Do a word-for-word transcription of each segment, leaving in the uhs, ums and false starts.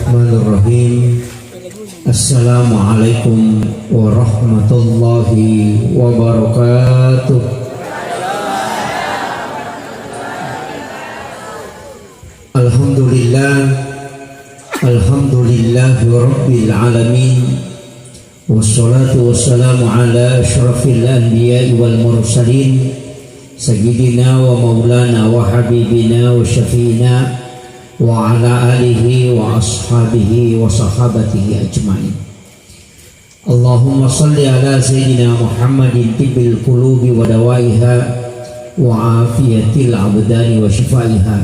Bismillahirrahmanirrahim. Assalamualaikum warahmatullahi wabarakatuh. Alhamdulillah. Alhamdulillahi rabbil alamin. Wassalatu wassalamu ala asyrafil anbiya'i wal mursalin, sayyidina wa maulana wa habibina wa syafi'ina wa ala alihi wa ashabihi wa sahabatihi ajma'in. Allahumma salli ala sayyidina Muhammadin tibbil qulubi wa dawaiha wa afiyatil abdani wa shifaiha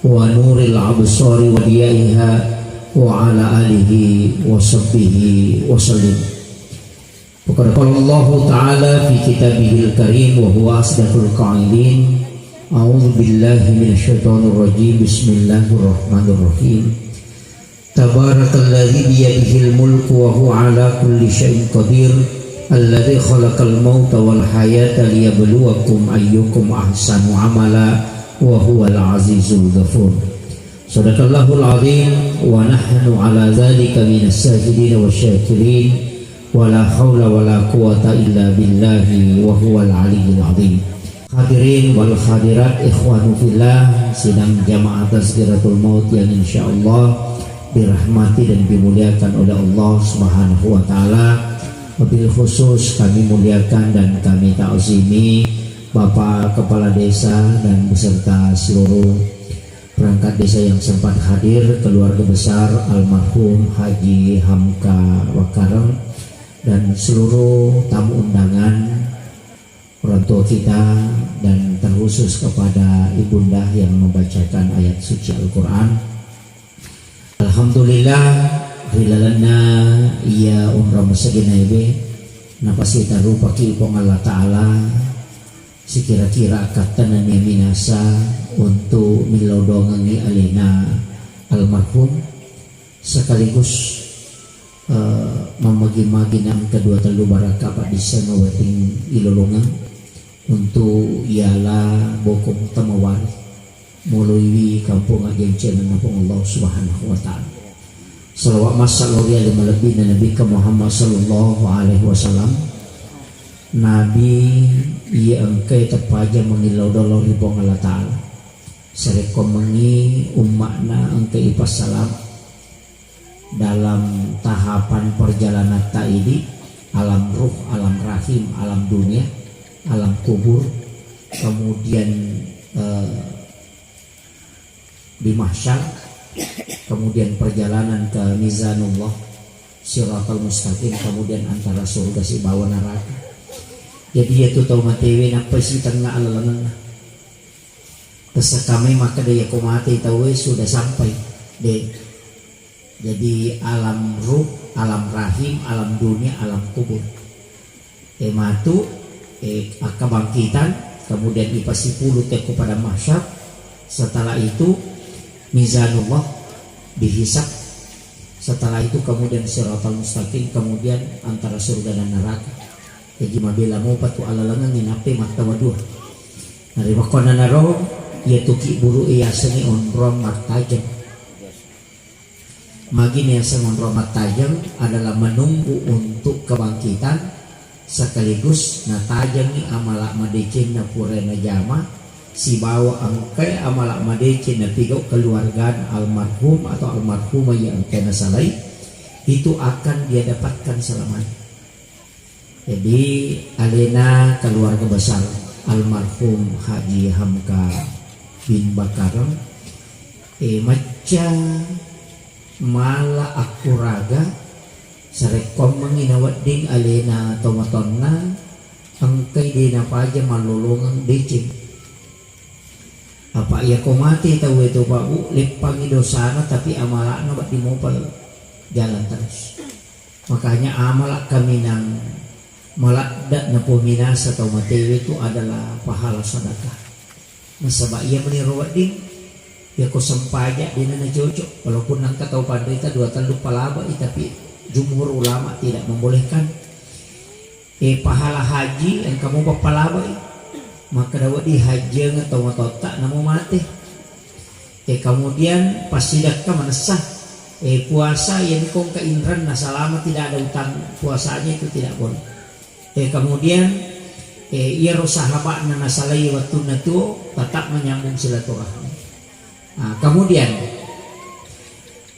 wa nuril absari wa diyaiha wa ala alihi wa sahbihi wa sallim. Wa qad qala Allahu ta'ala fi kitabihil karim wa huwa asdaqul qailin. A'udzu billahi minasy syaithanir rajim. Bismillahirrahmanirrahim. Tabarakalladzi biyadihil mulku wa huwa ala kulli syai'in qadir. Alladzi khalaqal mauta wal hayata liyabluwakum ayyukum ahsanu amala wa huwal azizul ghafur. Sadaqallahul azim wa nahnu ala dzalika minas syahidin wasy syakirin. Wala haula wala quwata illa billahi wa huwal aliyyil azim. Hadirin wal hadirat, ikhwanu fillah, sidang jamaah tazkiratul maut yang insyaallah dirahmati dan dimuliakan oleh Allah Subhanahu wa taala. Wabil khusus kami muliakan dan kami ta'zimi Bapak Kepala Desa dan beserta seluruh perangkat desa yang sempat hadir, keluarga besar almarhum Haji Hamka Wakareng, dan seluruh tamu undangan, orang tua kita, dan terkhusus kepada Ibunda yang membacakan ayat suci Al-Quran. Alhamdulillah, ri lalenna iya onrong masagena ebe, napasitarupaki Puang Allah Ta'ala, sikira-kira akkatta nennia minasa untuk millau doangengngi alena almarhum, sekaligus, eh, mammagi-magi nang kedua tellu baraka paddisseng wedding ilolongeng untuk iala bokong temawari moloiwi kampung ajeng cenenna Puang Allah Subhanahu wa Ta'ala. Salawat massa lao ri ale malebbina Nabikka Muhammad sallallahu alaihi wasallam. Nabi iya engkae teppaja mangillau doang lao ri Puang Allah Ta'ala. Sarekkoammengngi umma'na engka ipassalam dalam tahapan perjalananta idi, alam ruh, alam rahim, alam dunia, alam kubur, kemudian, eh, di mahsyar, kemudian perjalanan ke mizanullah, siratal mustaqim, kemudian antara surga sibawa neraka. Jadi, iyatu tau matewe nappai sitengnga alalengenna. Tessakame makkeda, iyako mate tauwe sudah sampai, de. Jadi, alam ruh, alam rahim, alam dunia, alam kubur. E matu, e, akkabangkitan, kemudian ipasipulu tekko padang mahsyar, setelah itu mizanullah, dihisab, setelah itu kemudian siratal mustaqim, kemudian antara surga dan neraka. Jaji mabela mopa tu alalengengnge nappai mattawa dua. Narimakkuannanaro, iyatu kibburu e yasengnge onrong mattajeng. Magi niaseng onrong mattajeng adalah menunggu untuk kebangkitan sekaligus natajengngi amala madecenna pura najama sibawa engkae amala madeceng napigau keluargana almarhum atau almarhumah yang engkae nasalai, itu akan dia dapatkan selamanya. Jadi, alena keluarga besar almarhum Haji Hamka bin Bakareng, e, macca mala akkuraga sarekkoammengngi nawedding alena tomatoanna engkai de napaja mallolongeng deceng. Apa iyako mate tauwe to, Pak, Bu, leppangngi dosana, tapi amala'na wedding mopa jalan terus. Makanya amala kaminang maladda napominasa tau matewe itu adalah pahala sedekah. Nasaba iya meniro wedding, iyako sempaja dena nacocok. Walaupun nangka tau panrita dua tellu palabai, tapi jumhur ulama tidak membolehkan. E, pahala haji engka mopa palabai. Makkeda wedding hajjiengeng tau matotta namo mate. E, kemudian passidekka manessa. Eh, puasa, iya niko engka inrenna, selama tidak ada utang puasanya itu tidak boleh. Eh, kemudian, eh, iyaro sahaba'na nasalai wettunna tuo tetap menyambung silaturahmi. Ah, kemudian,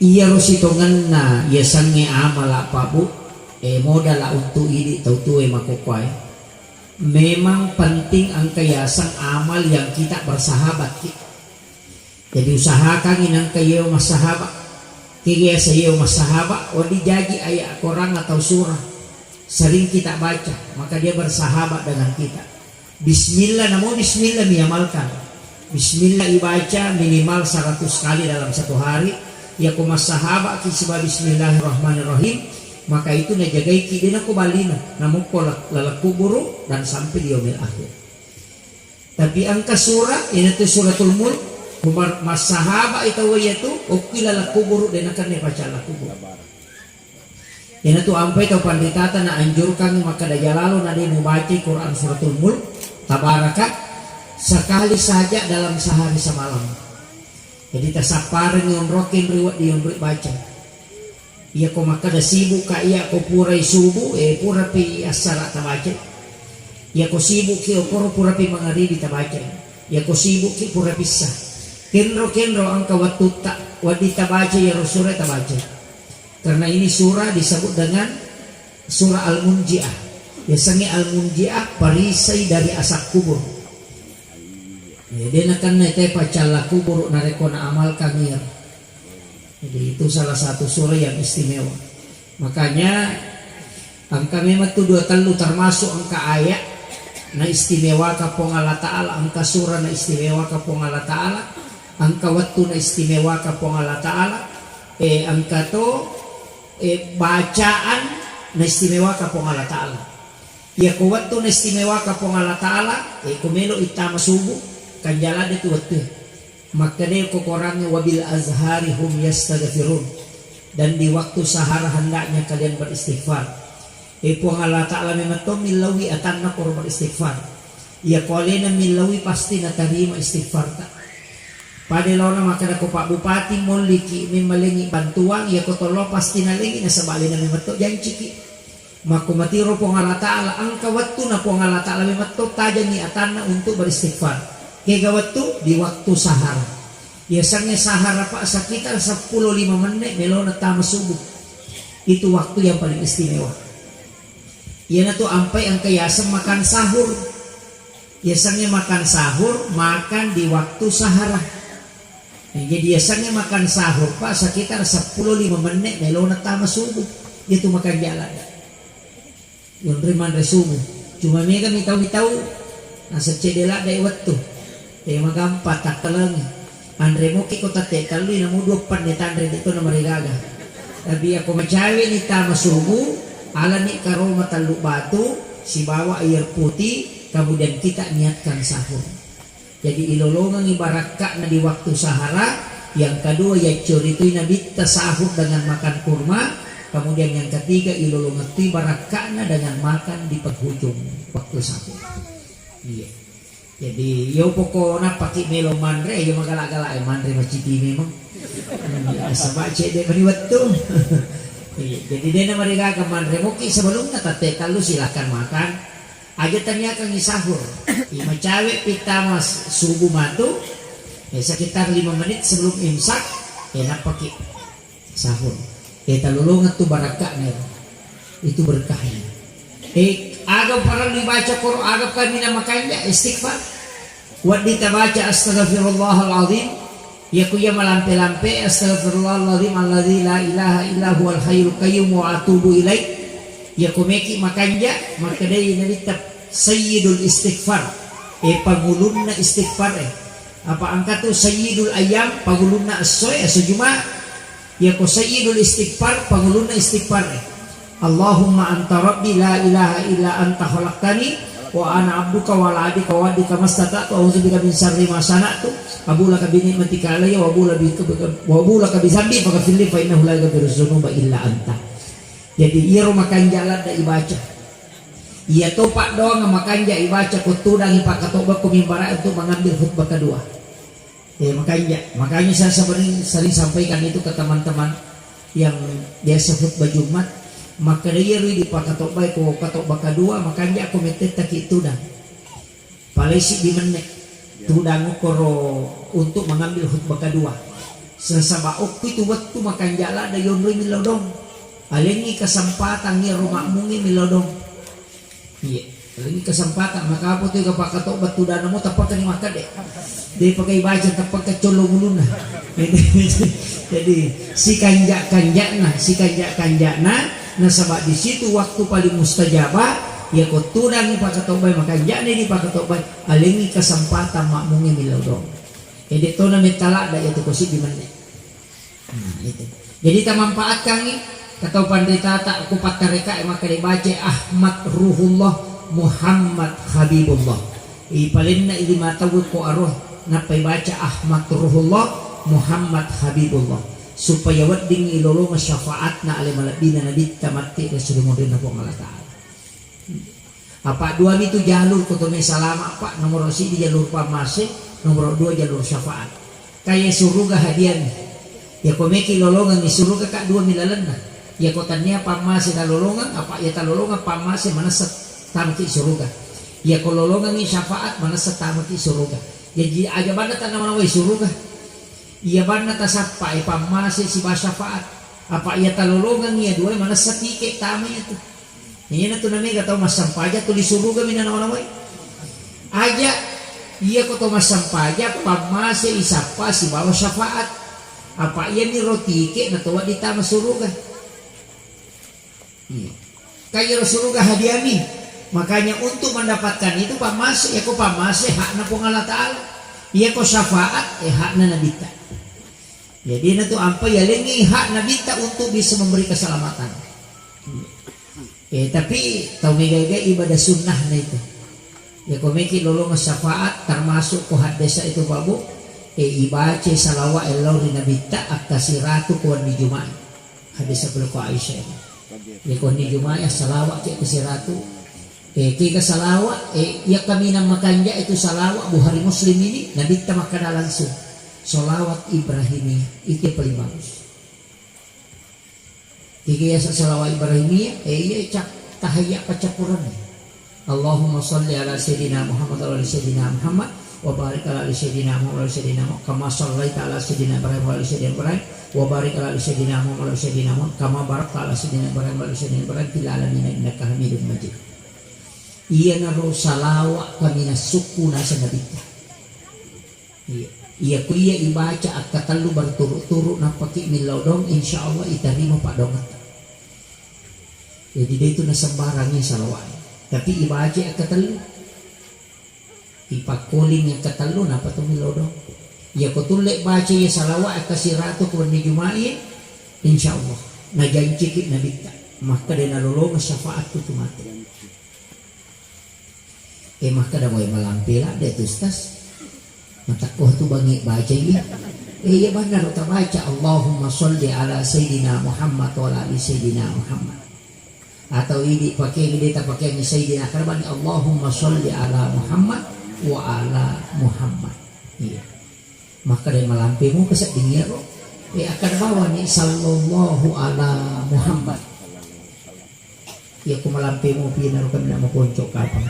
iyaro sitongenna yasengnge amala, Pak Bu, eh, modala untuk idi tau tuoe makkokkoe. Memang penting engka yaseng amal yang kita bersahabat ki. Jadi usahakangngi nengka yewa massahaba. Kega yaseng yewa massahaba, wedding jaji ayat Quran atau surah sering kita baca, maka dia bersahabat dengan kita. Bismillah, namo bismillah miamalkan. Bismillah ibaca minimal seratus kali dalam satu hari. Yako massahaba ki siba bismillahirrahmanirrahim, maka itu najagaiki, de nako balina, namukko la-, laleng kuburu dan sampai di yaumil akhir. Tapi engka surah, iyanatu Suratul Mulk, kumar-, massahaba i tau iyatu, okki laleng kuburu, de nakenna paccalla kuburu. Iyanatu ampai tau panritata naanjurkan makkeda, jalalo nade mubacai Quran Suratul Mulk, Tabaraka, sekali saja dalam sehari semalam. Jadi tasapparengngi onroki ri wedding onroi baca. Iyako makkeda sibuk ka, iyako purai subuh, eh, purapi assara tabacai. Iyako sibuk ki okoro purapi mangaribi tabacai. Iyako sibuk ki purapi issa. Kenro-kenro engka wettutta, wedding tabacai iyaro surah tabacai. Karena ini surah disebut dengan surah Al-Munjiah. Yasengnge Al-Munjiah, perisai dari azab kubur. Eh, de nakenna te paccalla kuburu narekko naamalkan iyaro. Jadi, itu salah satu surah yang istimewa. Makanya, engka memang tu dua tellu termasuk engka ayat na istimewakan Puang Allah Ta'ala, engka surah na istimewakan Puang Allah Ta'ala, engka wettu na istimewakan Puang Allah Ta'ala, eh, engka to, eh, bacaan na istimewakan Puang Allah Ta'ala. Iyako wettu na istimewakan Puang Allah Ta'ala, eh, ko melo ittama subuh, kanjala de tu wettu. Makkedai ko Korangnge, "Wabil azhari hum yastaghfirun." Dan di waktu sahara hendaknya kalian beristighfar. Eh, Puang Allah Ta'ala memang to millauwi atanna koro beristighfar. Iya ko alena millauwi pasti natarima istighfarta. Pada laona makkeda ko Pak Bupati molliki memmalengi bantuan, iya ko tollo pasti nalengi nasaba alena memang to janciki. Makko matiro Puang Allah Ta'ala, engka wettuna Puang Allah Ta'ala memang to tajengi atanna untuk beristighfar. Kega wettu? Di waktu sahara. Yasengnge sahara, Pak, sekitar seppulo lima menit melona tama subuh. Itu waktu yang paling istimewa. Iyanatu ampai engka yaseng makan sahur. Yasengnge makan sahur, makan di waktu sahara. Nah, jadi yasengnge makan sahur, Pak, sekitar seppulo lima menit melona tama subuh. Itu makan jala. Yonri manre subuh. Cuma mega mitau-mitau, naseng cedde ladde wettu. Te magampa takkalengi. Anre moki ko tette tellui namu dua penne tanre de to namarigaga. Tapi ako macawe ni tama subuh, alani karoma tellu batu, sibawa air putih, kemudian kita niatkan sahur. Jadi ilolongengi barakka'na di waktu sahara. Yang kedua, yaccoritui Nabitta sahur dengan makan kurma. Kemudian yang ketiga, ilolongettui barakka'na dengan makan di penghujung waktu sahur. Iya. Jadi, yo pokok nappaki melo manre, yo magala-gala, eh, manre maciti memang. Iya, sebab cedde mani wettu. Iya, jadi dena marigaga manre moki sebelumnya tette tellu silahkan makan. Aja taniakangngi sahur. Imacawe pittama s-, subuh matu, eh, sekitar lima menit sebelum imsak, eh, nappaki sahur. Eh, talolongeng tu barakka'na. Itu berkahnya. Eh, aga parellu dibaca Qur'an, aga kaminang makanja, istighfar. Wedding tabaca, "Astaghfirullahal azim." Iyako iya malampe-lampe, "Astaghfirullahaladzim alladzi la ilaha illa huwal hayyul qayyum wa atubu ilaih." Iyako meki makanja, makkedai Nabitta, "Sayyidul istighfar." Eh, pangulunna istighfar, eh. Apa engka tu sayyidul ayyam, pangulunna essoe, esso Jumat. Iyako sayyidul istighfar, pangulunna istighfar, eh. Allahumma anta rabbi la ilaha illa anta khalaqtani wa ana abduka wa ala ahdika wa wa'dika mastata'tu, a'udzubika min syarri ma sana'tu, abu'u laka bi ni'matika alayya wa abu'u laka bi, wa abu'u laka bi dzambi faghfirli fa innahu la yaghfiru dzunuba illa anta. Jadi iyaro makanja ladde ibaca. Iya topa doang makanja ibaca ko tudangi pakkatobakko mimbara'e untuk mengambil khutbah kedua. Eh, makanja, makanya saya sering, sering sampaikan itu ke teman-teman. yang biasa khutbah Jumat, makkeda iyaro idi pakatobbai ko katobba kadua, makanja ko mettettaki tudang. Palesi di menne tudang koro untuk mengambil khutbah kedua. Sesaba okki tu wettu makanja ladde yonroi millau dong. Alengi kesempatan iyaro makmungi millau dong. Iya, ini kesempatan maka apa tu kapakatobba tudana mo tappakani makkede. De pakai baca tappaka collo mulunna. Jadi sikanja-kanjana, sikanja-kanjana nasaba di situ waktu paling mustajabah, ya ko tudangi pakatobbai makanjana di pakatobbai, alengi kesempatan makmungi millau dong. Ede tona metala da itu kosi di menne. Nah, itu. Jadi tamanfaatkangngi, katau panritata ku pattarekae makkeda baca Ahmad Ruhullah Muhammad Habibullah. Ipalenna lima tau ko aro nappai baca Ahmad Ruhullah Muhammad Habibullah supaya wedding ilolongeng syafaatna ale malebbina nabitta matti ri surumonrinna Puang Allah Ta'ala. Apa dua mitu jalur ko tome salama, Pak. Nomor siji jalur pammase, nomor dua jalur syafaat. Kaya suruga hadiahmi. Ya ko meki lolongengngi suruga ka dua mi lalenna. Ya ko tania pammase talolongeng, apa ya talolongeng pammase manessa tamaki suruga. Ya ko lolongengngi syafaat manessa tamaki suruga. Jadi aja banda tanawa-nawai suruga. Iya banna tasappa e pammase siba syafaat. Apa iya talolongeng iya dua manessa tike tama iya tu. Iyana tu namega tau massampaja tuli suruga mina nawa-nawai. Aja iya ko tau massampaja pammase isappa sibawa syafaat. Apa iya ni rotike natowa ditama suruga. Iya. Ka iyaro suruga hadiahmi. Makanya untuk mendapatkan itu pammase, ya ko pammase hakna Puang Allah Ta'ala. Iya ko syafaat, eh hakna Nabitta. Jadi na tu ampa yalengi hak Nabitta untuk bisa memberi keselamatan. Eh tapi tau mega-ega ibadah sunnah na itu. Ya ko meki lolong syafaat termasuk ko haddesa itu babu, eh ibaca salawat ellau ri Nabitta akka siratu ko wenni Jumat. Hadis sepuluh ko Aisyah ini. Ya ko ni Juma'i salawat ke ke siratu. Eh, ke ke salawat, eh, iya kaminang makanja itu salawat Bukhari Muslim ini, Nabitta makkada langsung. Salawat Ibrahimiyah, itu yang paling bagus. Tiga ya salawat Ibrahimiyah, eh, iya cak tahayya pacappuran. Allahumma salli ala sayyidina Muhammad wa ala ali sayyidina Muhammad wa barik ala ali sayyidina Muhammad wa ala ali sayyidina Muhammad kama sallaita ala sayyidina Ibrahim wa ala ali sayyidina Ibrahim wa barik ala ali sayyidina Muhammad wa ala ali sayyidina Muhammad kama barakta ala sayyidina Ibrahim wa ala ali sayyidina Ibrahim fil alamin innaka Hamidum Majid. Iyanaro salawat kaminang sukku naseng Nabitta. Iya. Iya ku iya ibaca akkatellu berturut-turut nappaki millau dong, insya Allah itarima paddoangetta. Jadi de itu nasembarangi salawat. Tapi ibaca akkatellu. Ipakkoling akkatellu napa tu millau dong. Iya ko tulle baca iya salawat akka siratu ko wenni Juma'i, insya Allah najanciki Nabitta. Makkada nalolongeng syafaatku tu mate. Eh, makkada wae malampe ladde tu, Ustaz. Matakko tu bangi baca ini. Eh, iya banna ro tabaca Allahumma salli ala sayyidina Muhammad wa ala ali sayyidina Muhammad. Atau idi pakai ini ta pakai ini sayyidina karbani Allahumma salli ala Muhammad wa ala Muhammad. Iya. Makkada malampe mu kesedding iyaro. Eh, akkada bawani sallallahu ala Muhammad. Iya ko malampe mopi na ro kami na makonco kapang.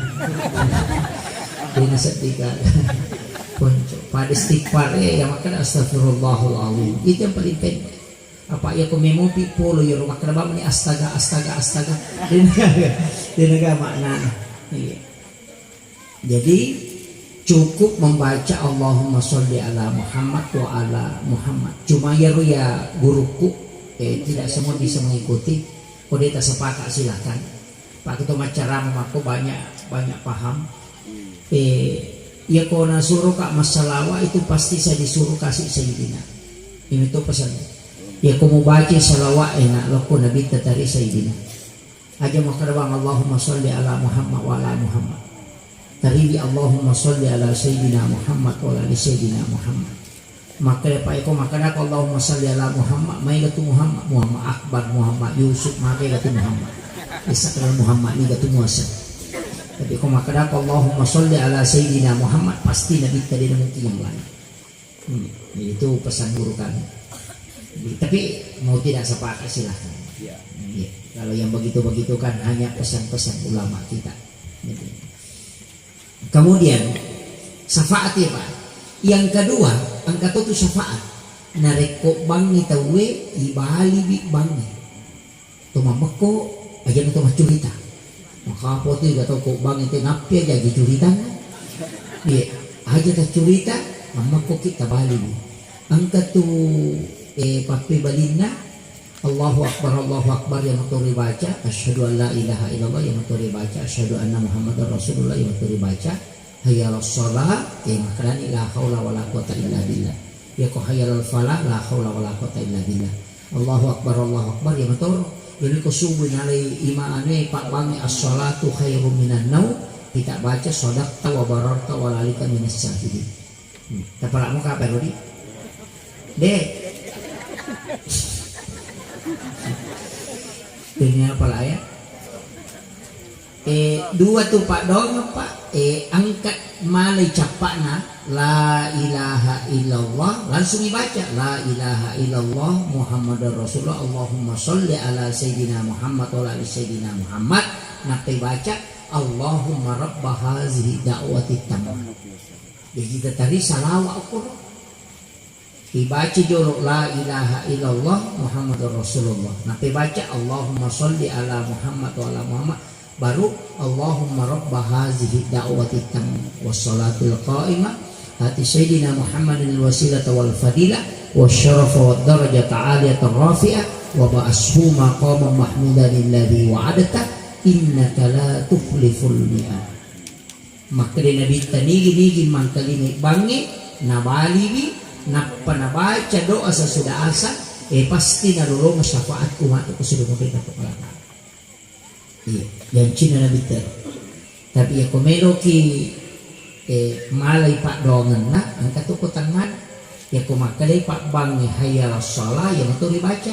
Dena seddi ka. Konco. Pada istighfar ya, ya makkada astagfirullahal azim. Itu yang paling pendek. Apa iya ko memopi polo ya ro makkada bawani astaga astaga astaga. Dena ga, dena ga maknana. Iya. Jadi cukup membaca Allahumma sholli ala Muhammad wa ala Muhammad. Cuma ya ro ya guruku, eh, tidak semua bisa mengikuti. Ko de tasepakat silakan. Pak ketua macarama mako banyak banyak paham. Eh, ya ko nasuro ka massalawa itu pasti saya disuruh kasih sayyidina. Ini tuh pesan. Ya ko mau baca salawat enak lo ko Nabi tatari sayyidina. Aja makkada bang Allahumma sholli ala Muhammad wa ala Muhammad. Tariwi Allahumma sholli ala sayyidina Muhammad wa ala ali sayyidina Muhammad. Makkada pa eko makkada ko Allahumma sholli ala Muhammad, mai gatu Muhammad, Muhammad Akbar, Muhammad Yusuf, magai gatu Muhammad. Isa kala Muhammad ni gatu muasa. Tapi ko makkada ko Allahumma sholli ala sayyidina Muhammad, pasti Nabi tadi mungkin yang lain. Hmm, itu pesan guru kami. Tapi mau tidak sepakat, silahkan. Iya. Kalau yang begitu-begitu kan hanya pesan-pesan ulama kita. Gitu. Kemudian syafaat ya Pak. Yang kedua, engka to tu syafaat. Narekko bangngi tauwe, ibaliwi bangngi. To mammekko, aja to maccurita. Maka apa tu gak tau ko bangngi te nappi aja aja curita. Iya, aja ta curita, mammekko kita baliwi. Engka tu eh pappebalinna, Allahu Akbar, Allahu Akbar, iya mato ribaca, asyhadu an la ilaha illallah, iya mato ribaca, asyhadu anna Muhammadar Rasulullah, iya mato ribaca, hayya 'alas shalah, iya makkedani la haula wala quwata illa billah. Iya ko hayya 'alal falah, la haula wala quwata illa billah. Allahu Akbar, Allahu Akbar, iya mato. Jadi ko subuh nalai ima anu e pabbangngi as-shalatu khairum minan naum, kita baca sadaqta wa bararta wa lika minas syahidin. Hmm. Tapalakmu kape Rodi? De. Ini apa lah ya? Eh, dua tu Pak dong Pak, eh, angkat malai cappakna la ilaha illallah, langsung dibaca la ilaha illallah Muhammadur Rasulullah, Allahumma sholli ala sayyidina Muhammad wa ala ali sayyidina Muhammad, nappai baca Allahumma rabba hazihi da'wati tammah. Jadi kita tadi salawat ukur. Ibaca jolo la ilaha illallah Muhammadur Rasulullah. Nappai baca Allahumma sholli ala Muhammad wa ala Muhammad. Baru Allahumma rabba hazihi da'wati tammah wassalatul qa'imah ati sayyidina Muhammadin wasilata wal fadilah wa syarafa wa darajata aliyata rafi'ah wa ba'ashu maqamah mahmudan alladhi wa'adta innaka la tukhliful mi'ad. Makkeda Nabitta, nigi-nigi mangkalingai bangnge, nabaliwi, nappa nabaca doa sesudah asar, eh, pasti nalolongeng syafaatku matu ko sudah mudena ko malaka. Iya, jancinna Nabitta. Tapi iya ko meloki, eh, malai paddoangenna, engka tu ko tangnga. Iya ko makkedai pabbangnge hayya 'alas shalah, iya mato ribaca.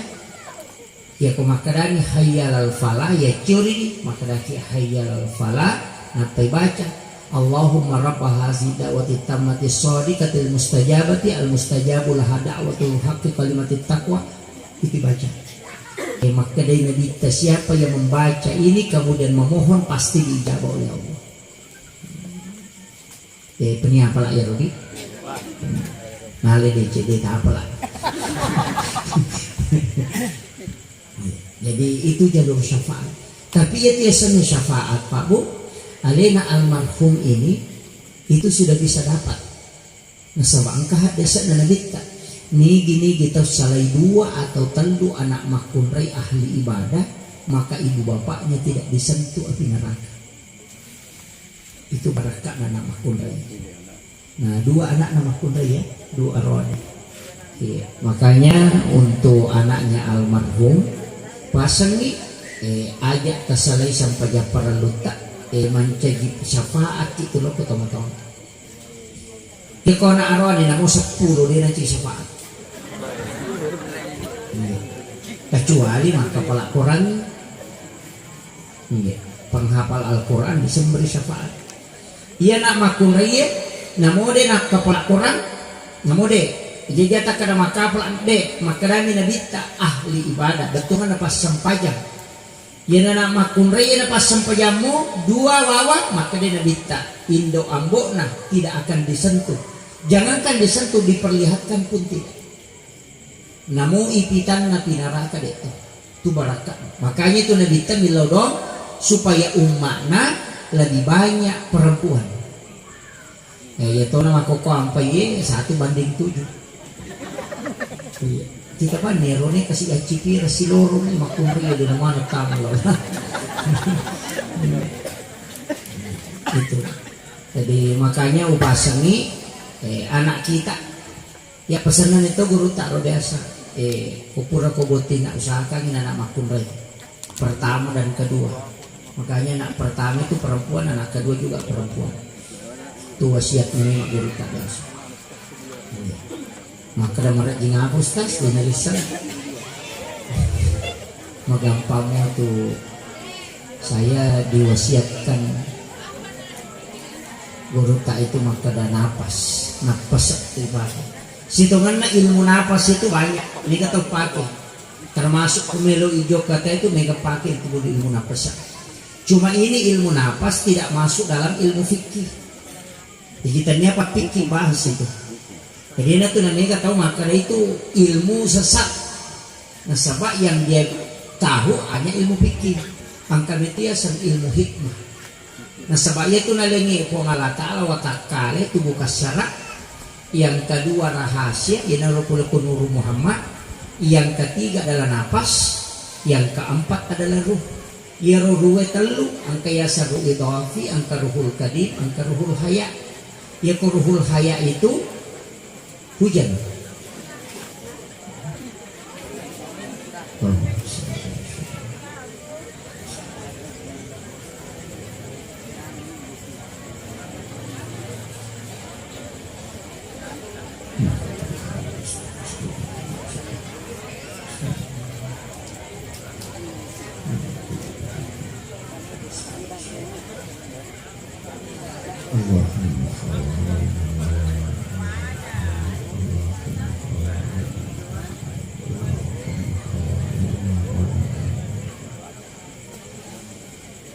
Iya ko makkedani hayya 'alal falah, iya curi ni, makkedaki hayya 'alal falah, nappai baca, Allahumma rabba hazihi da'wati tammati shadiqatil mustajabati al mustajabu laha da'watul haqqi kalimatit taqwa. Itu baca. Eh, makkedai Nabitta, siapa yang membaca ini kemudian memohon, pasti diijabah oleh Allah. Eh, peni apala iya Rodi? Nale D C D ta apala. Jadi itu jalur syafaat. Tapi iya tiasenna syafaat Pak Bu, alena almarhum ini itu sudah bisa dapat. Nasaba engka haddese'na Nabitta. Nigi-nigi tau salai dua atau tellu anak makkunrai ahli ibadah, maka ibu bapaknya tidak disentuh api neraka. Itu barakka'na anak makkunrai. Nah, dua anakna makkunrai ya, dua aroane. Iya, makanya untuk anaknya almarhum pasengi, eh, aja tasalai sampajang parellutta, eh, mancaji syafaat itu lo ke teman-teman. Iya, ko anak aroane namo seppulo de nanti syafaat. Iya. Kecuali maka pala Quran. Iya. Penghafal Al-Quran bisa memberi syafaat. Iya nak makkunraie, namode nak kapala Quran, namode. Jadi atakka ada makapala de, makkedami Nabitta ahli ibadah, bettuanna passempajang. Iyana makkunrai iyana passempajammu dua wawa, makkeda Nabitta, indo ambo'na tidak akan disentuh. Jangankan disentuh, diperlihatkan pun tidak. Namo ipitanna pinaraka de tu. Tu barakka. Makanya itu Nabitta millau dong supaya umma'na lebih banyak perempuan. Eh, iya tona makkokko ampai, eh, satu banding tujuh. Iya. Kita kan nerone kasi accipi rasi lorong, eh, makkunrai iya dena mana tamu lah. Itu. Jadi makanya upasengi, eh, anak kita. Ya pesanan itu guru tak biasa. Eh, kupura ko botting nak usahakan ini anak makkunrai. Pertama dan kedua. Makanya anak pertama itu perempuan, anak kedua juga perempuan. Itu wasiatnya memang guru tak biasa. Iya. Makkeda marejjing apa Ustaz? Dia nalisseng. Magampangnya tu saya diwasiatkan guru tak itu makkeda napas, napas ibadah. Sitongenna ilmu napas itu banyak, mega tau pake. Termasuk ku melo ijokka te itu mega pake itu ilmu napas. Cuma ini ilmu napas tidak masuk dalam ilmu fikih. Jadi tania apa fikih bahas itu. Jadi na tu na mega tau makkeda itu ilmu sesat. Nasaba yang dia tahu hanya ilmu fikih. Engka metia sang ilmu hikmah. Nasaba iyatu nalengnge Puang Allah Ta'ala watakkale tu buka syarat, yang kedua rahasia, iyanaro pole ko Nuru Muhammad, yang ketiga adalah napas, yang keempat adalah ruh. Iyaro ruhe tellu, engka yaseng ruh idhafi, engka ruhul kadim, engka ruhul haya. Iyako ruhul haya itu hujan.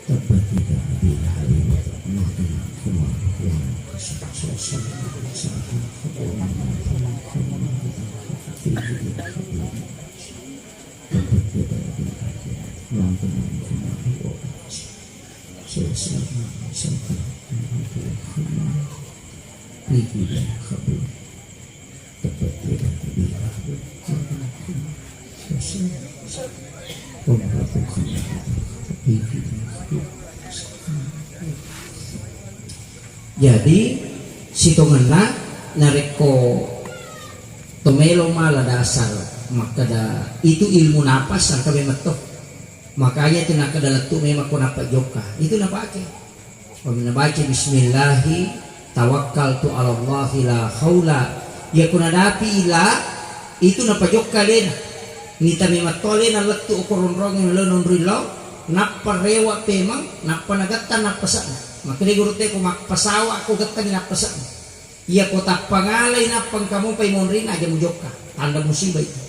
Tabbat yada Abi Lahabin wa tabb. Allahu akbar. Allahu akbar. Tabbat yada Abi Lahabin. Allahu akbar. Jadi sitongenna narekko to melo mala dasar makkeda itu ilmu napas engka memetto. Makanya tu nakkeda lettu memang ko nappa jokka. Itu napake. Pamina baca bismillahi tawakkaltu ala Allahi la haula. Iya ko nadapi la itu napajokka alena. Nita memetto alena lettu okoronrong lo nonri lo. Nappa rewa pemang, nappa nagatta nappa sana. Makanya guru teko makpasawa ko gatta ni nappa sana. Iya ko tappangalai nappa engka mopai monrinna aja mujokka. Tanda musibah itu.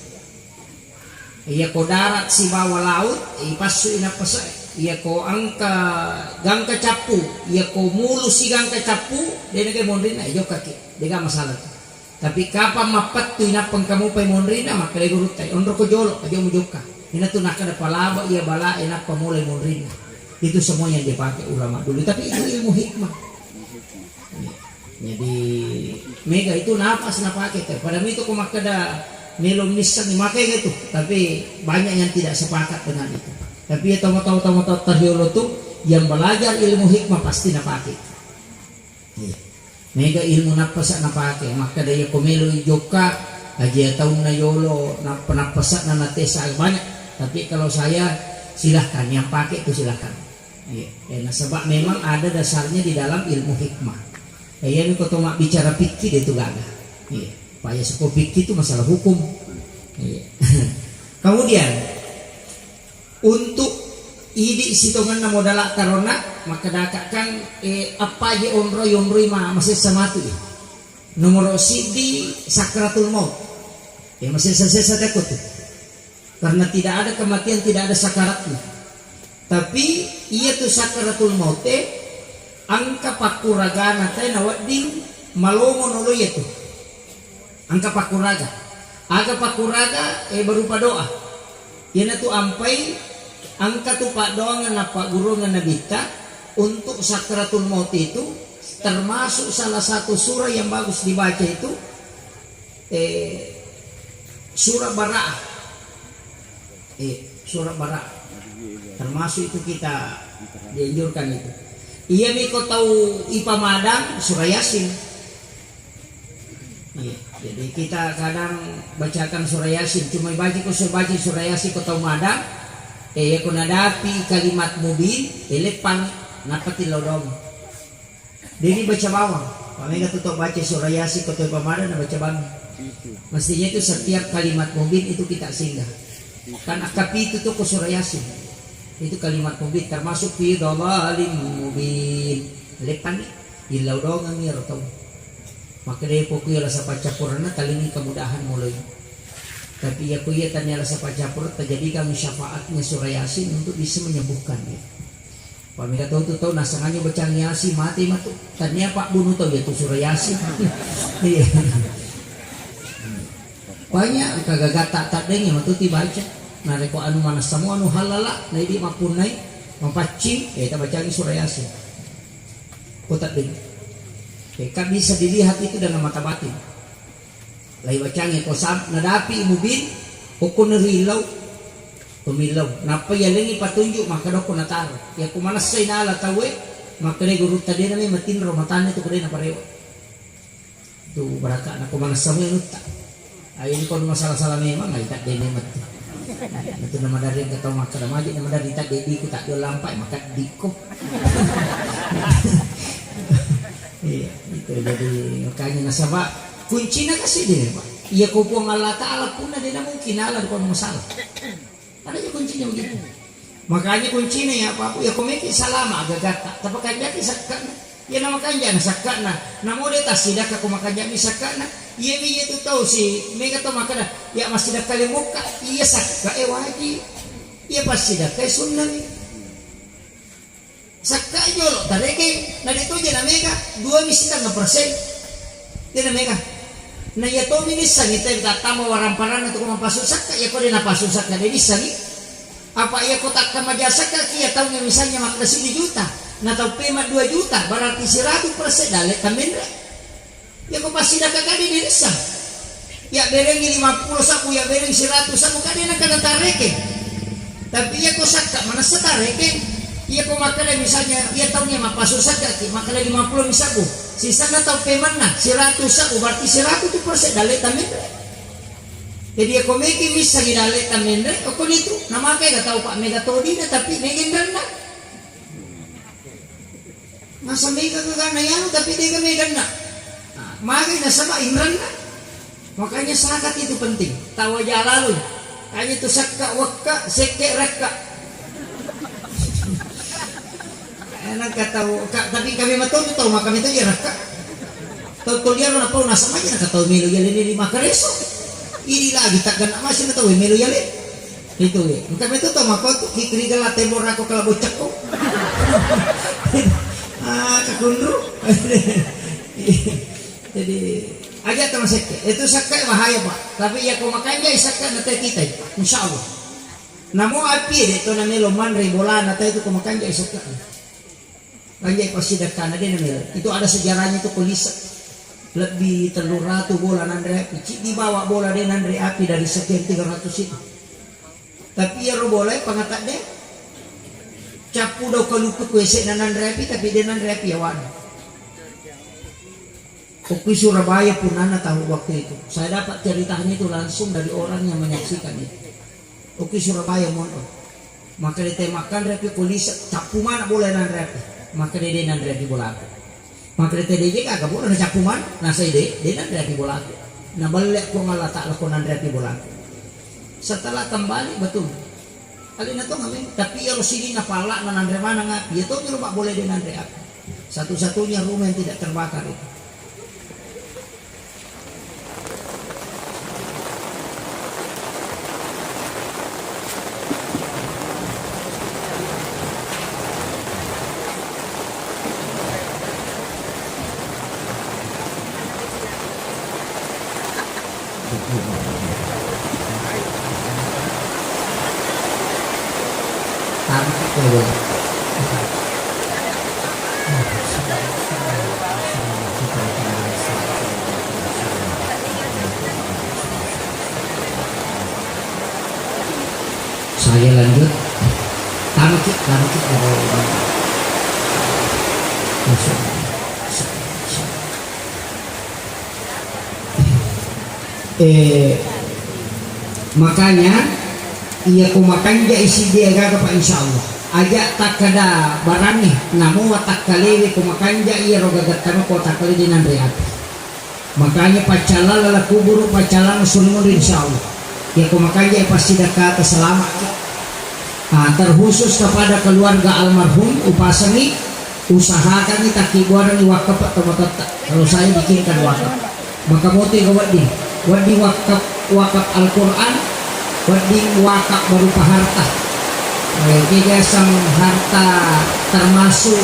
Iya ko darat sibawa laut, ipassui nappasae. Iya ko engka gangka cappu, iya ko mulu si gangka cappu, de nagai monrinna, eh, jokkaki. Dega masalah tu. Tapi kapang mappettui nappa engka mopai monrinna, makkeda gurutta, onro ko jolo, aja mujokka. Ina tu nakkeda palaba iya balae nappa mulai monrinna. Itu semua yang dipakai ulama dulu. Tapi itu ilmu hikmah. Jadi mega itu napas napake te. Pada itu ko makkeda melo missengi maka itu. Tapi banyak yang tidak sepakat dengan itu. Tapi ya tau-tau tau-tau tariolo tu yang belajar ilmu hikmah pasti napake. Iya. Mega ilmu nappasa napake. Makkeda ya ko melo jokka aja taunna yolo nappa nappasa na natesa banyak. Tapi kalau saya silahkan yang pakai itu silahkan. Iya. Eh, nasaba memang ada dasarnya di dalam ilmu hikmah. Eh, iya ko to mabbicara fikih de tu gaga. Iya. Paya seko fikih itu masalah hukum. Iya. Kemudian untuk idi sitongenna modala tarona makkedaka kan eh, apa je onroi onroi ma masessa matu. Nomor siddi sakratul maut. Ya masessa-sessa takut. Karena tidak ada kematian, tidak ada sakaratnya. Tapi iya tu sakaratul maute engka pakkuragana te nawedding malomo nolo iya tu. Engka pakkuraga. Aga pakkuraga e berupa doa. Iyanatu ampai engka tu paddoangeng nappagurungeng nabitta untuk sakaratul maut itu termasuk salah satu surah yang bagus dibaca itu eh, surah Bara'ah. Eh, surah Bara'ah. Termasuk itu kita dianjurkan itu. Iya mi ko tau ipamadang surah Yasin. Iya, jadi kita kadang bacakan surah Yasin, cuma baca ko surah baca surah Yasin ko tau madang, eh ko nadapi kalimat mubin, eh leppang nappa tillau dong. Jadi baca bawang. Pamega tu to baca surah Yasin ko to pamadang na baca bawang. Mestinya itu setiap kalimat mubin itu kita singgah. Kan akka pitu tu ko surah Yasin. Itu kalimat mubin termasuk fi dhalalin mubin. Leppang ni. Illau dongeng iyaro tau. Makkedai pokoknya rasa paccappurenna talingi kemudahan mulai. Tapi iya ko iya tania rasa paccappureng, terjadikan syafaatnya surah Yasin untuk bisa menyembuhkan dia. Pamega tau tu tau nasengaja bacang Yasin, mati matu. Tania pabbunuh tau ya tu surah Yasin. Iya. Banyak kagagatta taddenge matu tibaca. Narekko anu manessamu anu halala, na idi mappunnai, mapaccing, ya tabacangi surah Yasin. Ko taddeng. Eh, kan bisa dilihat itu dengan mata batin. Lai bacangi ko sam-, nadapi mubin, okko nerillau, pemillau. Nappa yalengi patunjuk, maka dokko nataro. Ya ko manessai nala tauwe, maka de guru tadena me matinro matanna tu ko de naparewa. Tu baraka'na ko manessa mu anutta. Ayo ko masalah-salah memang, ai tadde memang tu. Itu nama dari yang ketawa makkeda maji, nama dari tadde diku tak do lampai, maka diko. Iya, itu jadi makanya nasaba kuncina kasih deh, Pak. Iya ko Puang Allah Taala punna dia mungkin Allah ko masalah. Ada aja kuncinya begitu. Makanya kuncinya ya, Pak, ya, ko meki salama agagatta. Tapi kan jadi sakka. Ya, nama kanja na sakka na. Namo de tassidakka ko makanja mi sakka na. Iya, iya tu tau si mega tau makkeda, ya, massidakka le mokka. Iya, sakka e wajib. Iya, passidakka e sunnah mi. Sakka jolo tarekeng, na de to je na mega, dua mi sitengah persen. De na mega. Na iya to mi nissangi te tattama warang paranna tu ko mapasu sakka, iya ko de napasu sakka de nissangi. Apa iya ko takka maja sakka ki iya taungnge misalnya makkeda siddi juta, na tau pema dua juta, berarti siratu persen dalle tamenre. Iya ko passidakka kade dirissa. Iya berengi lima puluh sabu, iya bereng siratu sabu, kade na kada tareke. Tapi iya ko sakka manessa tareke. Iya ko makkeda misalnya, iya taungnge mappasu sakka ki, makkeda lima puluh mi sabu. Sisanna tau pemanna, siratu sabu, berarti siratu tu persen dalle tamenre. Jadi iya ko meki missangi dalle tamenre, okko nitu, na makai ga tau pak mega todina, tapi mega inrenna. Masa mega kegana yanu tapi dega meganna. Nah, magai nasaba inranna. Makanya zakat itu penting. Tawaja lalu. Hanya tu sakka, wakka, sekke, rakka. Enak kata ka, tapi kami matotu tau maka itu je rakka. Tau kuliah na pau nasama aja na kata melo ya lele lima kereso. Ini lagi tak kena masih na tau melo ya le. Itu, ya. Engka metu to mapottu, ki-, kiriga la tembok rako kala boccakko. Ah, kakunru. Jadi, aja tama sekke. Itu sakka bahaya, Pak. Tapi ya ko makanjai sakka na te kita, insya Allah. Namo api de to na melo manre bolana te itu ko makanjai sakka. Kanjai passidakkana de namelo. Itu ada sejarahnya itu ko lisa. Lebbi tellu ratu bola nanre api. Ciddi bawa bola de nanre api dari sekian tiga ratus itu. Tapi iyaro bolae pangatadde cappu dau kaluku ku ese na nanre api tapi de nanre api yawana. Okki Surabaya punana tahu waktu itu. Saya dapat ceritanya itu langsung dari orang yang menyaksikan itu. Okki Surabaya monro. Maka de te makkanre api polisi, cappu mana bola nanre api. Maka de de nanre api bola api. Maka de te de je kaka bola na cappu mana, na sai de, de nanre api bola api. Na belle Puang Allah Taala ko nanre api bola api. Setelah kembali betul. Alena to ngamen, tapi iyaro sininna palla'na nanre maneng api, iya to miro mabbola de nanre api. Satu-satunya rumah yang tidak terbakar itu. Saya lanjut. Taruh cik, taruh cik. Masuk. Eh, makanya, iya ko makanja isi dia gaga, Pak, insya Allah. Aja takkada barani, namo watakkalewe ko makanja iya ro gagattana ko takkale di nanre api. Makanya paccallang lala kuburu, paccallang sunri, insya Allah. Iya ko makanja pasti dakata selamat. Ah, terkhusus kepada keluarga almarhum, upasangi Usahakangngi takkibbuarengngi wakaf tomatoatta. Kalau saya bikinkan wakaf. Maka motu ega wedding, wedding wakaf, wakaf Al-Quran, wedding wakaf berupa harta. Eh, kebiasaan harta termasuk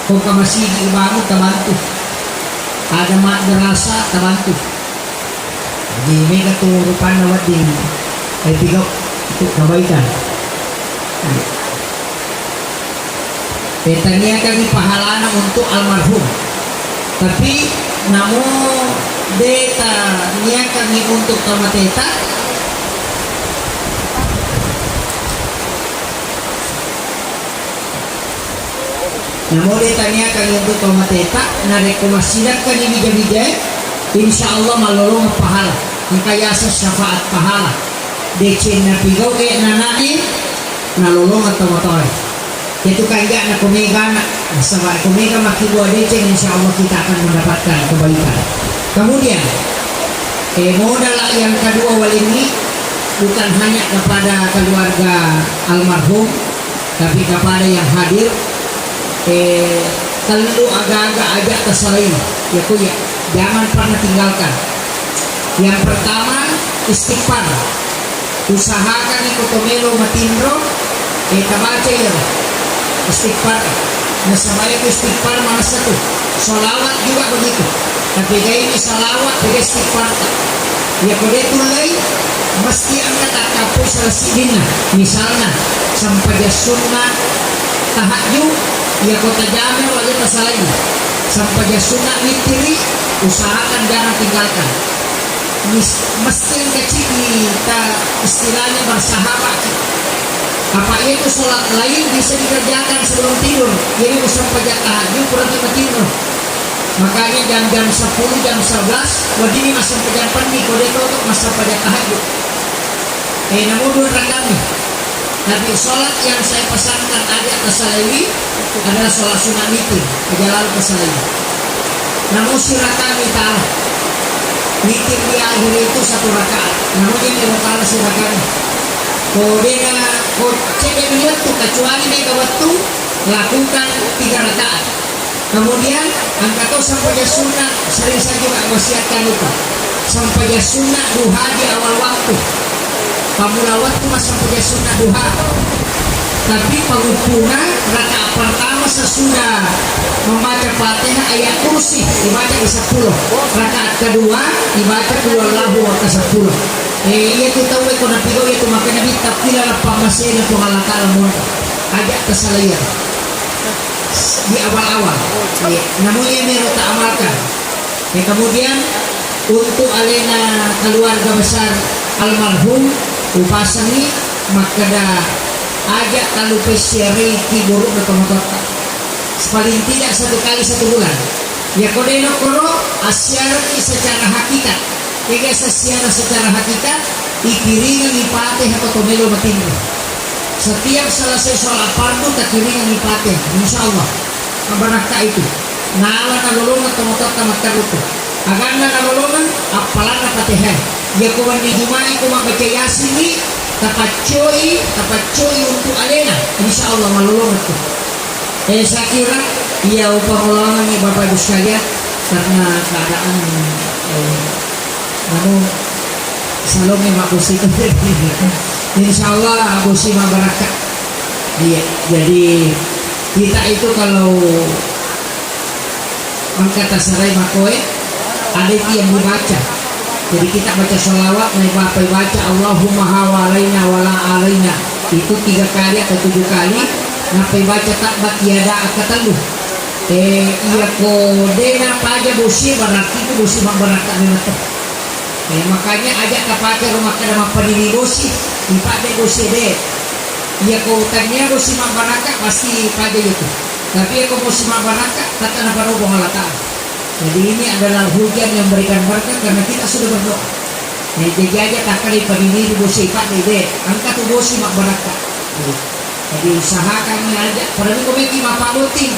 kongka masigi ibangun tabantu. Ada madrasah tabantu. Jadi mega tu rupanna wedding, eh, pigau untuk kebaikan. Eh, taniakangngi pahalana untuk almarhum. Tapi namo de taniakangngi untuk tomateta, namo de taniakangngi untuk tomateta, narekko massidakkani bija-bijae, insya Allah mallolongeng pahala. Engka yaseng syafaat pahala. Decenna pigau'e nana'e, nalolongeng tomatoae. Itu kanja'na ko megana, nasaba ko mega makkibua deceng, insya Allah kita akan mendapatkan kebaikan. Kemudian, eh, modal yang kedua walengngi bukan hanya kepada keluarga almarhum, tapi kepada yang hadir, eh, tellu aga-aga aja tasalai. Ya, ko ya, jangan pernah tinggalkan. Yang pertama, istighfar. Usahakan iko to melo matinro, eh, tabaca iyaro istighfar. Nasaba iko istighfar manessa tu. Salawat juga begitu. Tapi ini salawat, tapi istighfar. Ya, ko de tullei, mesti angkat akappu salah sidinna. Misalna, sempajang sunnah tahajud, ya ko tajame wajah tasalai. Sempajang sunnah witiri, usahakan jangan tinggalkan. Mis-, mesti engka ciki ta istilahnya bersahabat. Apa itu sholat lain bisa dikerjakan sebelum tidur. Jadi usah pajak tahajud, kurang lima tidur. Makanya jam-jam sepuluh, jam sebelas, wajib masuk pajak pendi, kode toto masuk pajak tahajud. Eh, namun dua rakaat nih. Tapi sholat yang saya pesankan aja tasalaiwi adalah sholat sunnah witir, aja lalu tasalaiwi. Namun si rakaat nih taala. Witir di akhir itu satu rakaat. Namun ini rakaat si rakaat nih. Kodena, ko cedde waktu, kecuali mega waktu, lakukan tiga rakaat. Kemudian, engka to sempajang sunnah, sering saya juga wasiatkan itu. Sempajang sunnah duha di awal waktu. Pamula waktu mas sempajang sunnah duha. Tapi pengumpulnya rakaat pertama sesudah membaca Fatihah ayat kursi dibaca di sepuluh. Rakaat kedua dibaca Qul Huwallahu wa ke sepuluh. Eh, iya tu tahu ko napigo iya tu makanya di takila lapang masena Tuhan Allah Ta'ala mun. Aja tasalaiya. Di awal-awal. Iya. Namun iya mero ta amalkan. Ya, kemudian untuk alena keluarga besar almarhum upasangi makkeda aja talu pessiariki buruk na tomatoatta. Paling tidak satu kali satu bulan. Ya kodeno koro assiaraki secara hakikat. Ega sessiara secara hakikat, ikiringengi Fatihah atau melo matinro. Setiap selesai sholat fardu, takiringengi Fatihah, insya Allah. Mabarakka itu. Nala nalolongeng tomatoatta matteru tu. Aganna nalolongeng, appalanna Fatihah. Iya ko wenni Juma'i ko mabbaca Yasin ni, tapaccoi, tapaccoi untuk alena, insya Allah malolongeng tu. Eh, saya kira iya upamolongengi Bapak Ibu sekalian, karena keadaan, eh, namun salonge mabbosi. Insya Allah bosi mabarakka. Iya, jadi kita itu kalau engka tasarai makoe, ada itu yang dibaca. Jadi kita baca salawat, naik bapak baca Allahumma hawalaina wala alaina. Itu tiga kali atau tujuh kali, napai baca tabbat yada akatellu. Eh, iya ko dena paja bosi, berarti itu bosi mabarakka memang. Eh, makanya aja kapake rumah kada mappanini bosi, ipakai bosi de. Iya ko tania bosi mabarakka pasti paja itu. Tapi iya ko bosi mabarakka, tata na paro Allah Ta'ala. Jadi ini adalah hujan yang memberikan berkat karena kita sudah berdoa. Eh, jadi aja tak kali panini bosi ipakai de. Angkat tu bosi mabarakka. Jadi usahakan aja, padahal ko meki mapaboti,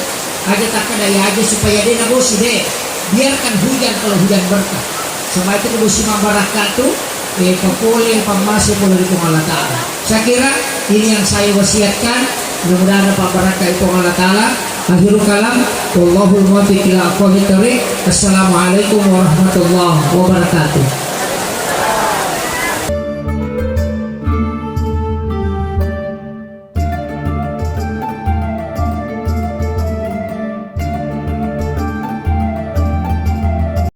aja takkeda ya aja supaya de nabosi de. Biarkan hujan kalau hujan berkah. Sebab itu bosi mabarakka tu, eh, papole pammase pole ri Puang Allah Ta'ala. Saya kira ini yang saya wasiatkan, mudah-mudahan dapat berkah dari Puang Allah Ta'ala. Akhirul kalam, wallahul muwaffiq ila aqwamit thariq. Assalamualaikum warahmatullahi wabarakatuh.